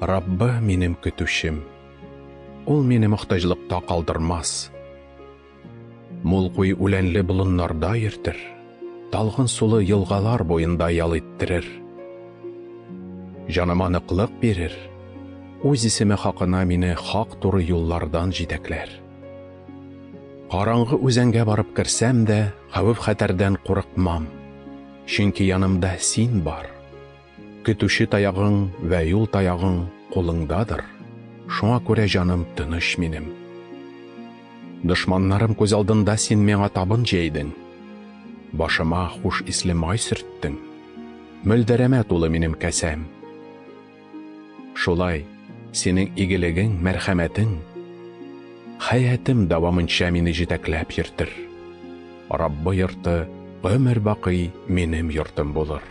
Раббы минем көтүчем. Ул мине мохтаҗлыкта калдырмас. Мул куй үләнле болыннарда йөртер, талгын сулы елгалар буенда ял иттерер. Җаныма ныклык бирер, үз исеме хакына мине хак туры юллардан җитәкләр. Караңгы үзәнгә барып керсәм дә, хәвеф-хәтәрдән курыкмам, чөнки янымда син бар. Көтүче таягың вә юл таягың кулыңдадыр, шуңа күрә җаным тыныч минем. Дошманнарым күз алдында син миңа табын җәйдең. Башыма хуш исле май сөрттең. Мөлдерәмә тулы минем кәсәм. Шулай, синең игелегең, мәрхәмәтең хәятым дәвамынча мине җитәкләп йөртер. Раббы йорты гомер бакый минем йортым булыр.